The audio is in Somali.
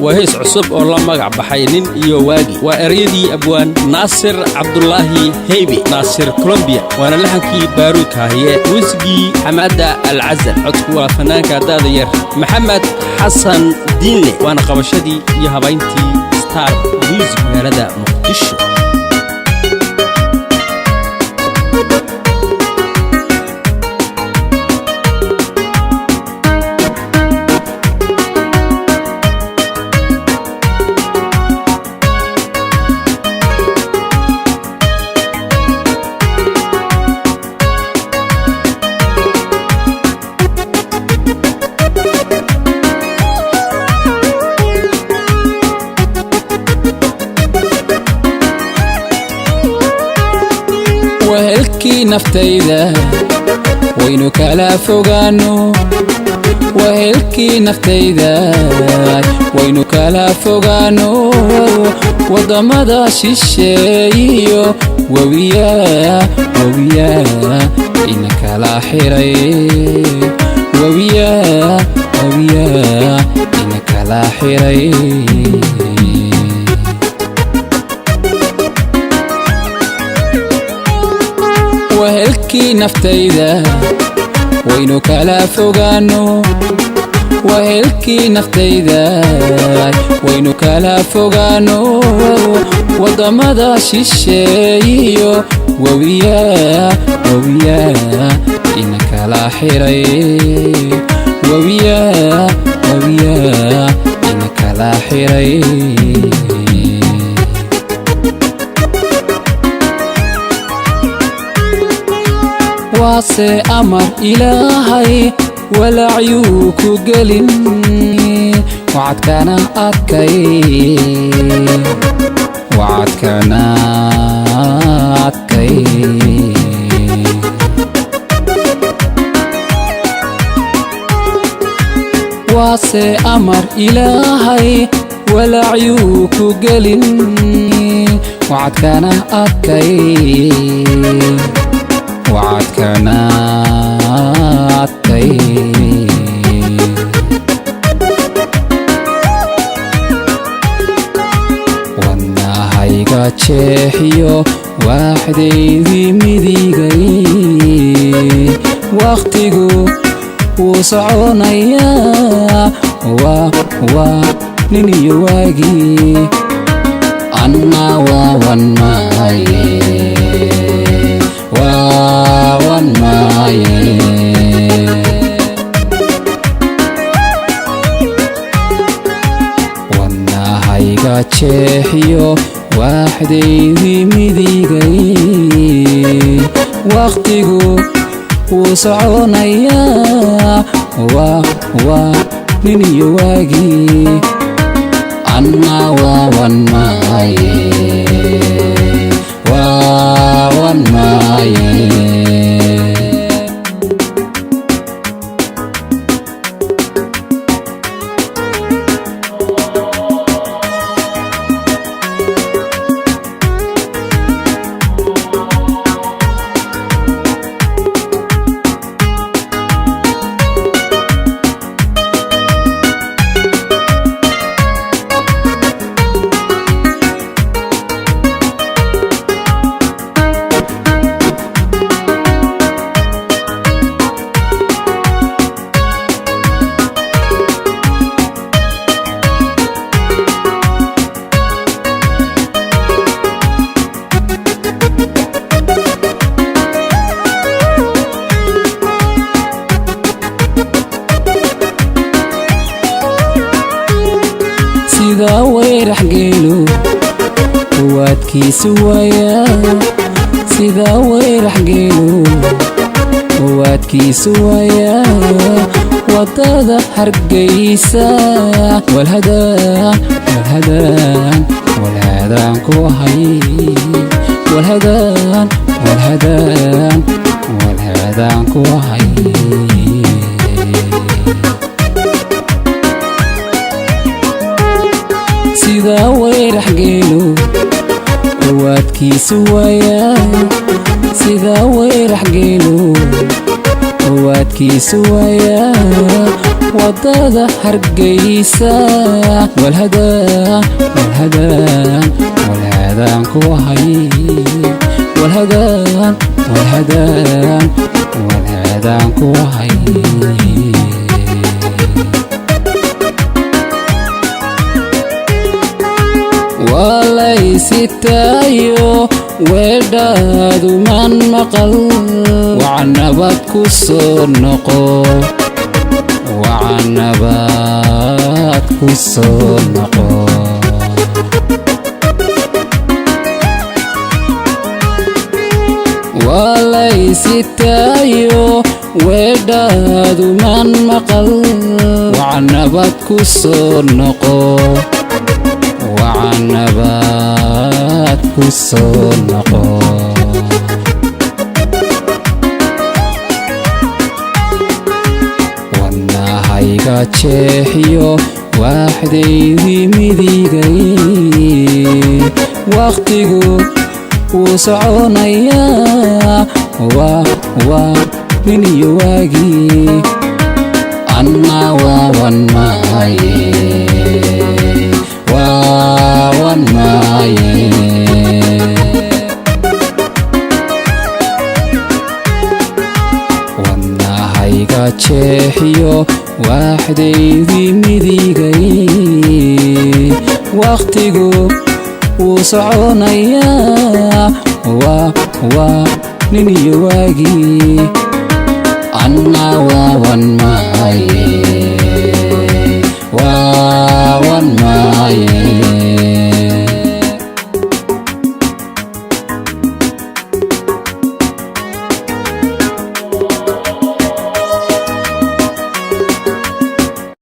Waa hees cusub oo la magac baxay Nin iyo Waagi. Waa ereyadii abwaan Naasir Cabdulaahi Heybe, Naasir Colombiya, waana laxankii Baaruud Kaahiye, muusigii Xamaada Alcasal, codku waa fanaanka da'da yar Maxamed Xasan Diinle, waana qabashadii iyo habayntii Star Music, magaalada Muqdisho. Wehelkii naftayda waynu kala fogaano, wehelkii naftayda waynu kala fogaano. Waddamada shisheeyiyo webiya, webiya ina kala xiray, webiya, webiya ina kala xiray. Wehelkii naftayda waynu kala fogaano, wehelkii naftayda waynu kala fogaano. Waddamada shisheeyiyo webiya, webiya ina kala xiray, webiya, webiya ina kala xiray. Waase amar Ilaahay, walacyuu ku gelin, wacadkana adkay, wacadkana adkay. Waase amar Ilaahay, walacyuu ku gelin, wacadkana adkay, wacadkana adkay. Wadnahayga jeexiyo waaxdaydii midigay, wakhtigu wuu soconayaa, waa nin iyo waagii, anna waawan maaye, waawan maaye. Wadnahayga jeexiyo waaxdaydii midigay, wakhtigu wuu soconayaa, waa nin iyo waagii, anna waawan maaye, waawan maaye. Sida weyrax geelu waadkiisu wayaa, sida weyrax geelu waadkiisu wayaa, wadada Hargeysa walhadaan, walhadaan, walhadaan ku hay, walhadaan, walhadaan, walhadaan ku hay. Sida weyrax geelu waadkiisu wayaa, sida weyrax geelu Waadkiisu waaya wadada Hargeysa. Walhadaan, walhadaan, walhadaan ku hay. Walhadaan, walhadaan, walhadaan ku hay. Walaysitaayo weedhaadu maan maqal. Wacanabad ku soo noqo, wacanabad ku soo noqo. Walaysitaayo weedhaadu maan maqal. Wacanabad ku soo noqo, wacanabad ku soo noqo. Wadnahayga jeexiyo waaxdaydii midigay. Wakhtigu wuu soconayaa, waa nin iyo waagii. Anna waawan maaye, waawan maaye. Wadnahayga jeexiyo waaxdaydii midigay. Wakhtigu wuu soconayaa, waa nin iyo waagii. Anna waawan maaye.